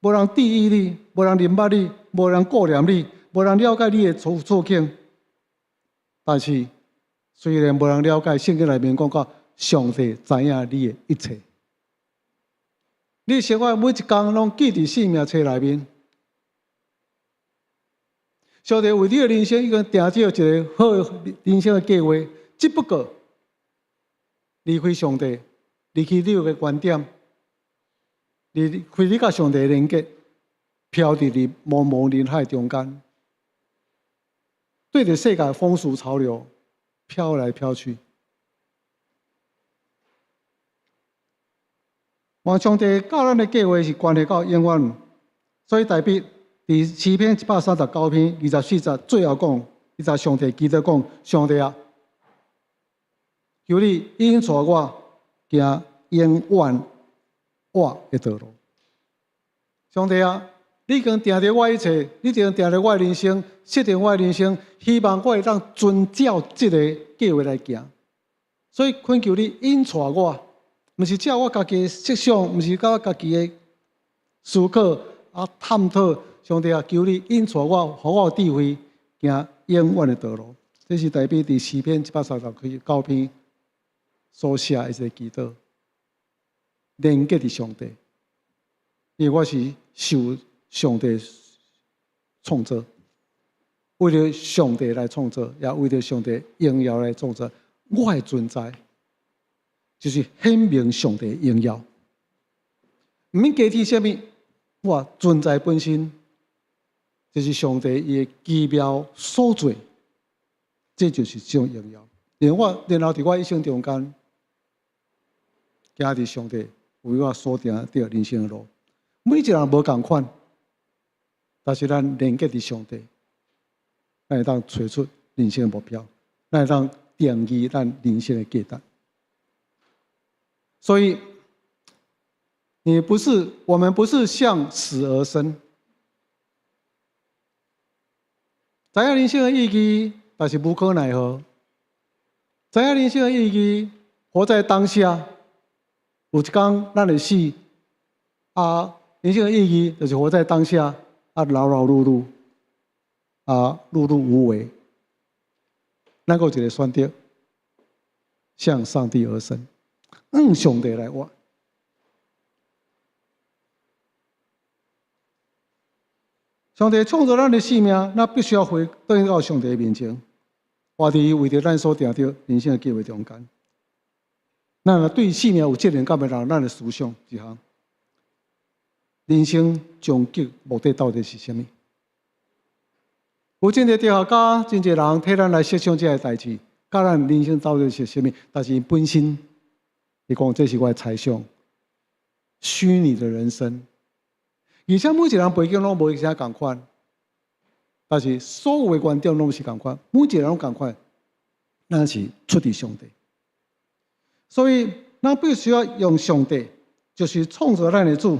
無人注意你，無人認捌你，無人顧念你，無人了解你的處境。但是雖然無人了解，聖經內面講到上帝知影你的一切。你生活每一工攏記佇生命冊內面。上帝為你的人生已經訂定一個好的人生的計劃，只不過離開上帝，離開你的觀點，離開你佮上帝的連結，飄佇茫茫人海中間，對著世界風俗潮流飄來飄去。望上帝教咱的計劃是關係到永遠，所以代表佇詩篇139篇24節最後講，伊就上帝祈禱講：上帝啊，求你引帶我行永遠活的道路。上帝啊，你已經定著我一切，你已經定著我的人生，設定我的人生，希望我會當遵照這个計劃來行。所以懇求你引帶我，毋是照我家己的設想，毋是照我家己的思考啊探討。上帝啊，求你引帶我，予我有智慧，行永遠的道路。這是代表佇詩篇139篇所寫的一个祈禱，連結佇上帝，因為我是受上帝創造，為著上帝來創造，也為著上帝榮耀來創造。我的存在就是顯明上帝榮耀，毋免加添啥物，我存在本身就是上帝伊的奇妙所作，這就是這種榮耀。然後我，然後佇我一生中間，行佇上帝為我所定的人生的路，每一個人無仝款，但是咱連結佇上帝，咱會當揣出人生的目標，咱會當定義咱人生的價值。所以，你不是，我們不是向死而生。知影人生的意義，但是無可奈何。知影人生的意義，活在當下。有一天咱會死，啊，人生的意義就是活在當下，啊，勞勞碌碌，啊，碌碌無為。咱閣有一個選擇，向上帝而生，向上帝來活。上帝創造咱的生命，咱必須要回轉到上帝面前，活佇為著咱所定著人生的計劃中間。咱若對生命有責任感的人，咱的思想一項，人生終極目的到底是啥物？有真濟哲學家、真濟人替咱來設想這个代誌，教咱人生到底是啥物？但是本身，伊講這是我的猜想，虛擬的人生。而且每一個人背景攏無啥仝款，但是所有的觀點攏是仝款，每一個人攏仝款，咱是出自上帝，所以咱必須要用上帝，就是創造咱的主，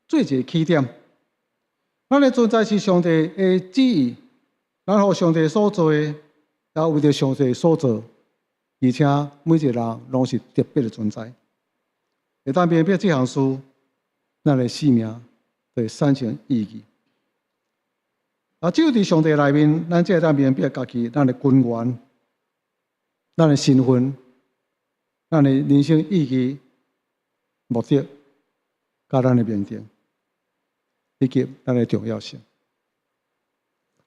做一個起點。咱的存在是上帝的旨意，咱予上帝所造的，也為著上帝所造，而且每一个人攏是特別的存在。會當明白這項事，咱的生命就會產生意義。啊，只有佇上帝內面，咱才會當明白家己，咱的根源、咱的身份、咱的人生意義、目的，佮咱的命定，以及咱的重要性。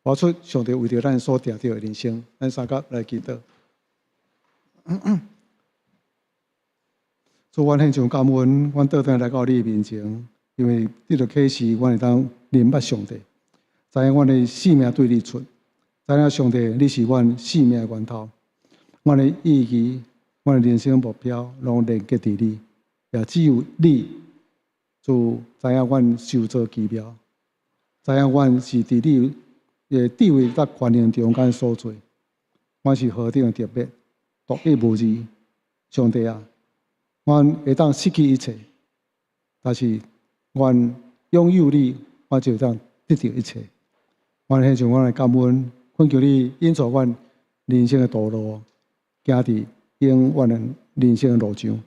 活出上帝為著咱所定著的人生，咱三甲來祈禱。主，阮獻上感恩，阮倒轉來到你面前，因為得著啟示，阮會當認捌上帝，知影阮的生命對你出，知影上帝你是阮生命的源頭，阮的意義、阮的人生目標攏連結佇你，也只有你，主知影阮受造奇妙，知影阮是佇你的智慧佮權能中間所做，阮是何等的特別，獨一無二。上帝啊，阮會當失去一切，但是阮擁有你，我就會當得著一切。阮獻上阮的感恩，懇求你引導阮人生的道路，行佇永遠的人生的路上。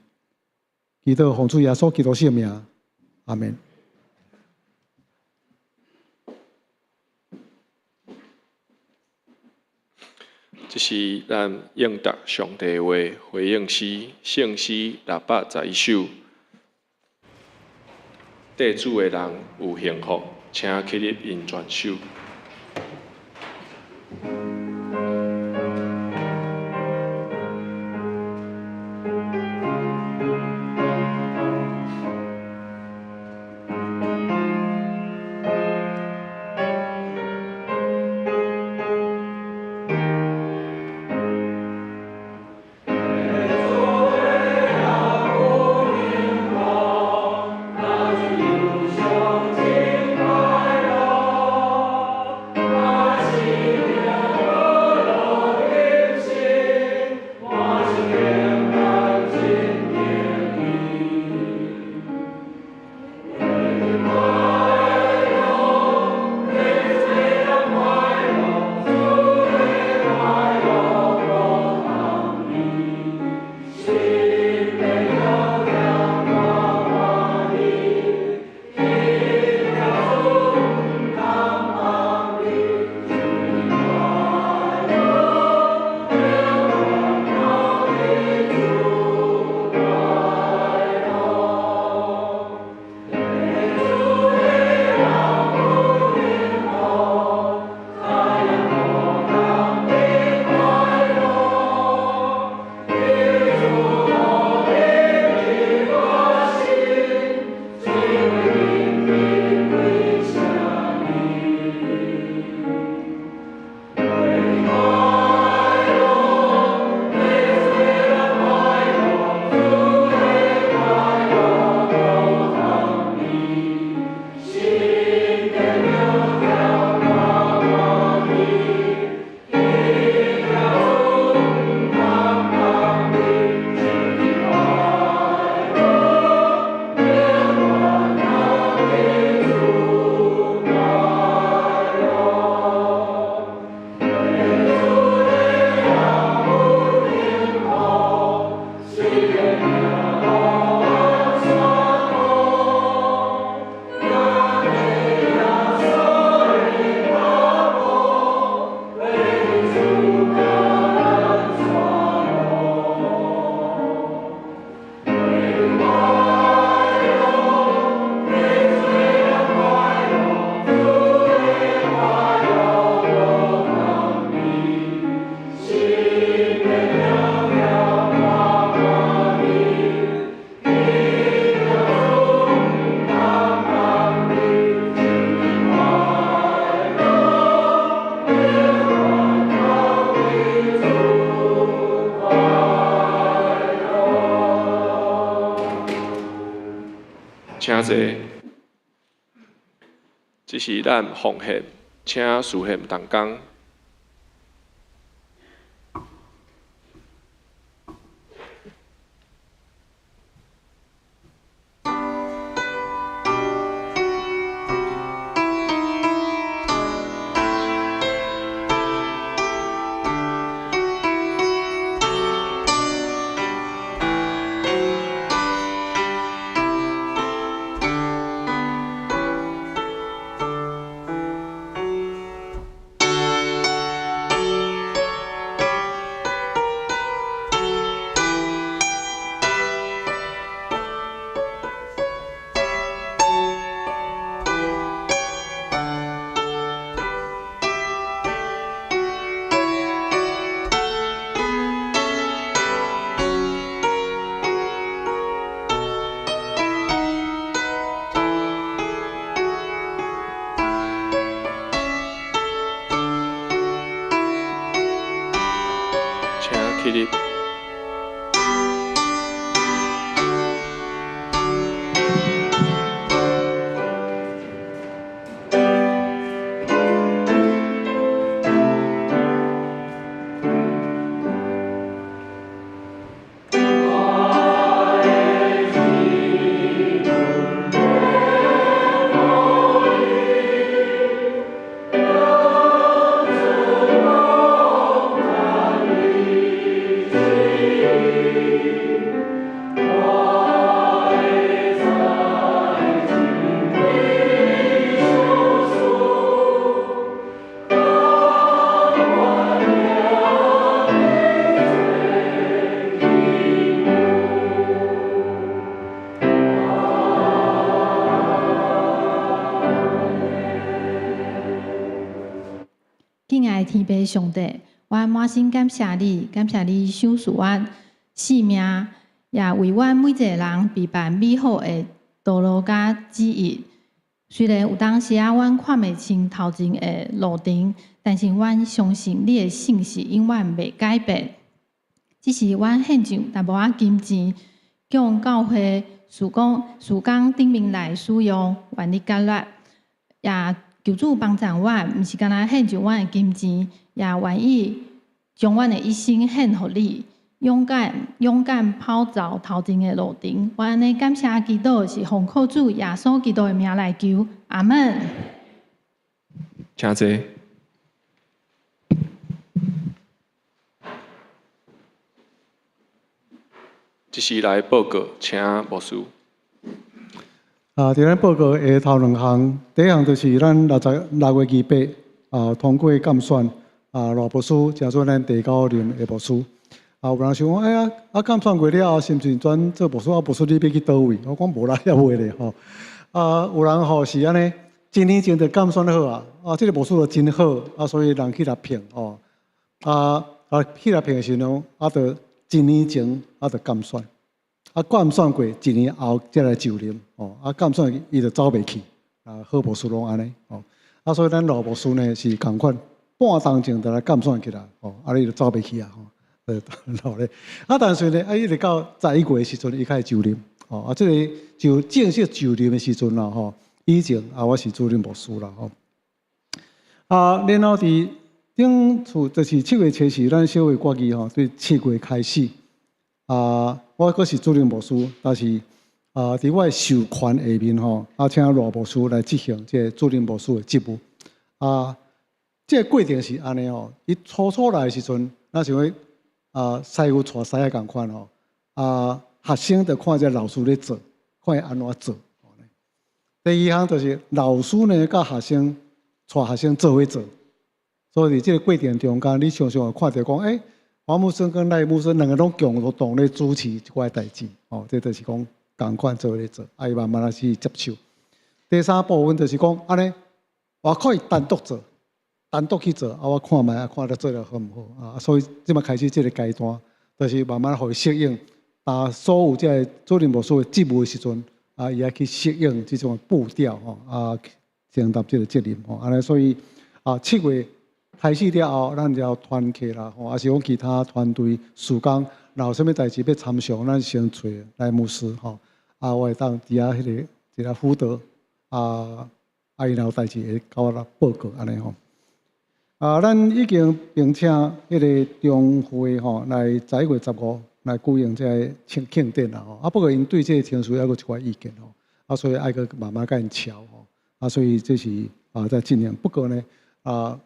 祈禱奉主耶穌基督聖名，阿們。這是咱應答上帝話回應詩，聖詩611首。綴主的人有幸福，請起立吟全首。請坐。這是咱奉獻，請司獻同工。天父上帝，阮滿心感謝你，感謝你賞賜阮性命，也為阮每一个人備辦美好的道路佮旨意。雖然有當時仔，阮看袂清頭前的路程，但是阮相信你的信實永遠袂改變。只是阮獻上淡薄仔金錢，供教會事工事工頂面來使用，願你接納，也求主幫助阮，毋是干焦獻上阮的金錢，也願意將阮的一生獻予你，勇敢勇敢跑走頭前的路程。我按呢感謝祈禱，是奉靠主耶穌基督的名來求，阿門。請坐。這時來報告，請牧師。啊，佇咱報告的頭兩項，第一項就是咱6月28通過監選啊，賴牧師成做咱第九任的牧師。啊，有人想講，哎呀，啊監選過了後，是毋是轉做牧師？啊，牧師你欲去佗位？我講無啦，猶未咧吼。啊，有人吼是按呢，一年前就監選好啊，啊，這个牧師就真好，啊，所以人去來聘吼。啊啊，去來聘的時陣，啊，就一年前啊，就監選。啊，監選過一年後才來就任，哦，啊，監選伊就走袂去，啊，好牧師攏按呢，哦，啊，所以咱賴牧師呢是仝款，半冬前就來監選起來，哦，啊，伊就走袂去啊，吼，老咧，啊，但是呢，啊，一直到11月的時陣，伊開始就任，哦，啊，這个就正式就任的時陣啦，吼，以前啊，我是主任牧師啦，吼，啊，然後佇頂次就是7月7日，咱小會決議吼，對7月開始。啊，我閣是主任牧師，但是啊，佇我的授權下面吼，啊，請賴牧師來執行這个主任牧師的職務。啊，這个過程是按呢吼，伊初初來的時陣，咱像講啊，師傅帶師仔仝款吼，啊，學生就看這老師咧做，看伊按怎做。第二項就是老師呢，佮學生帶學生做伙做，所以佇這个過程中間，你常常會看著講，欸，黃牧師跟賴牧師兩个攏共同咧主持這寡代誌，哦，這就是講仝款做伙咧做，啊，伊慢慢仔去接手。第三部分就是講，按呢，我可以單獨做，單獨去做，啊，我看覓啊，看得做得好毋好啊，所以這擺開始這个階段，就是慢慢予伊適應，當所有這个主任牧師的職務的時陣，啊，伊愛去適應這種步調吼，啊，承擔這个責任吼，按呢，所以啊，7月開始了後，咱就團契啦，吼，抑是講其他團隊事工，若有啥物代誌欲參詳，咱先揣賴牧師吼，啊，我會當佇遐彼个一个輔導，啊，啊，伊若有代誌會共我來報告按呢吼。啊，咱已經聘請彼个中會吼來11月15來舉行這个慶慶典啦吼。啊，不過𪜶對這个程序猶閣有一寡意見吼，啊，所以愛閣慢慢共𪜶喬吼。啊，所以這是啊在進行。不過呢，啊。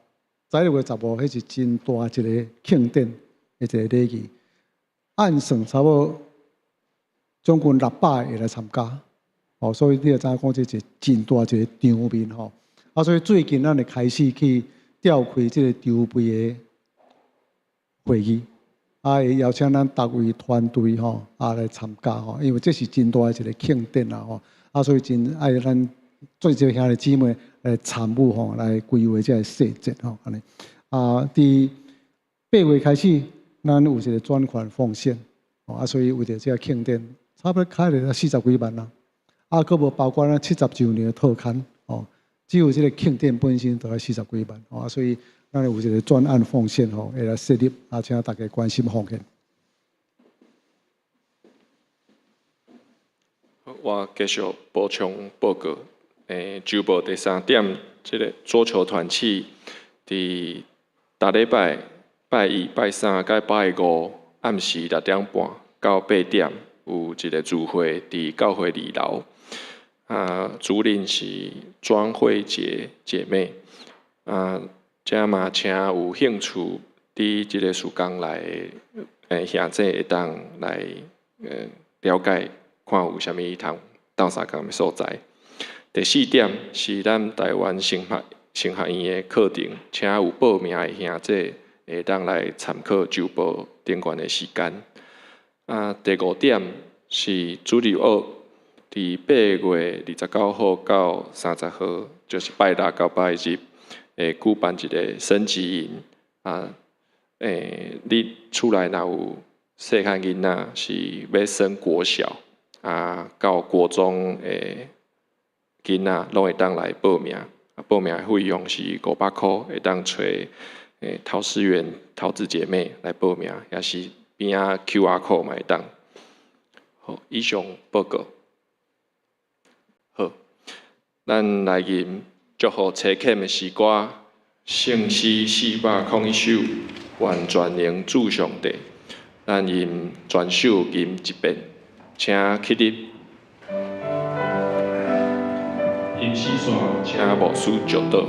11月15，彼是真大一个慶典的一个禮儀，按算差不多將近600个會來參加，哦，所以你就知影講這是真大一个場面吼。啊，所以最近咱會開始去召開這個籌備的會議，啊，會邀請咱逐位團隊吼啊來參加吼，因為這是真大的一个慶典啦吼，啊，所以真愛咱做這兄弟姊妹來參與吼，來規劃這个細節吼，按呢。啊，佇8月開始，咱有一个專款奉獻，啊，所以為著這个慶典，差不多開了40幾萬啦。啊，閣無包括咱70週年的特刊，哦，只有這个慶典本身就愛40幾萬，啊，所以咱有一个專案奉獻吼，會來設立，啊，請大家關心奉獻。我繼續補充報告。週報第三點，這个桌球團體佇逐禮拜拜一、拜三佮拜五暗時6點半到8點有一个聚會，佇教會二樓。啊，主領是莊慧杰姐妹。啊，這嘛請有興趣佇這个事工來兄弟會當來了解，看有啥物通鬥相共的所在。第四點是咱台灣神學院的課程，請有報名的兄弟會當來參考周報頂懸的時間。啊，第五點是主日學，佇8月29號到30號，就是拜六到拜日，會舉辦一个升級營。啊，你厝內若有細漢囡仔是欲升國小啊，到國中的囡仔，攏會當來報名。報名的費用是500箍，會當揣陶思源桃子姐妹來報名，抑是邊仔 QR code 嘛會當。好，以上報告。好，咱來吟祝福差遣的詩歌，聖詩401首，願全能主上帝。咱吟全首吟一遍，請起立。吟詩煞，請牧師祝禱。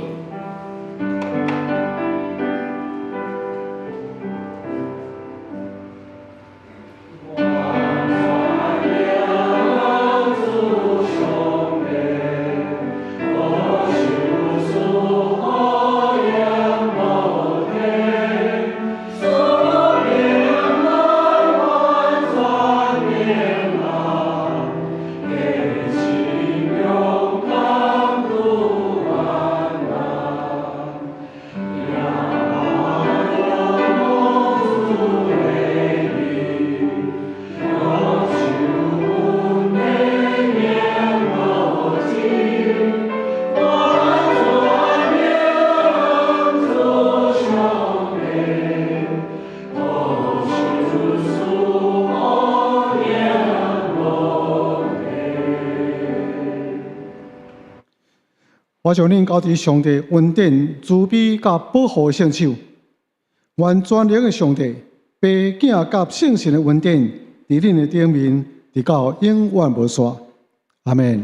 我將恁交佇上帝恩典、慈悲佮保護的聖手，願全能的上帝、父、囝佮聖神的恩典，佇恁的頂面，直到永遠無煞。阿們。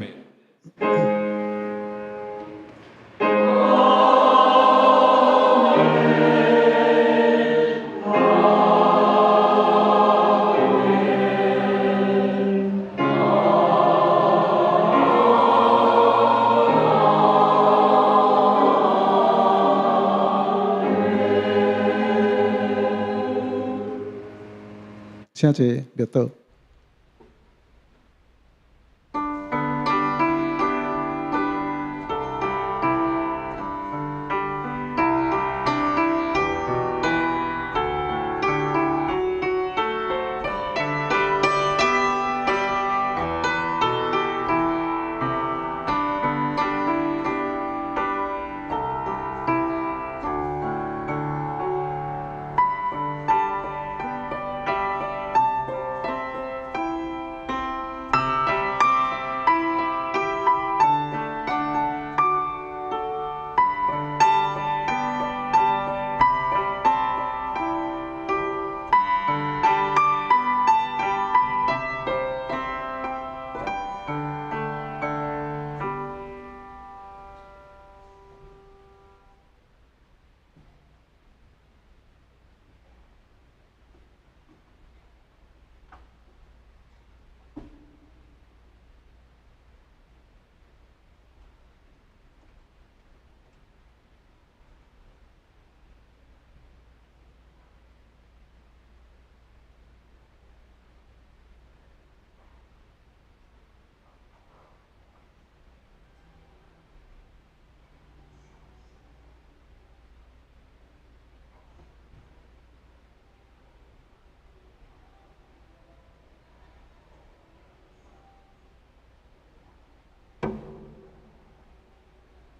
請坐，默禱。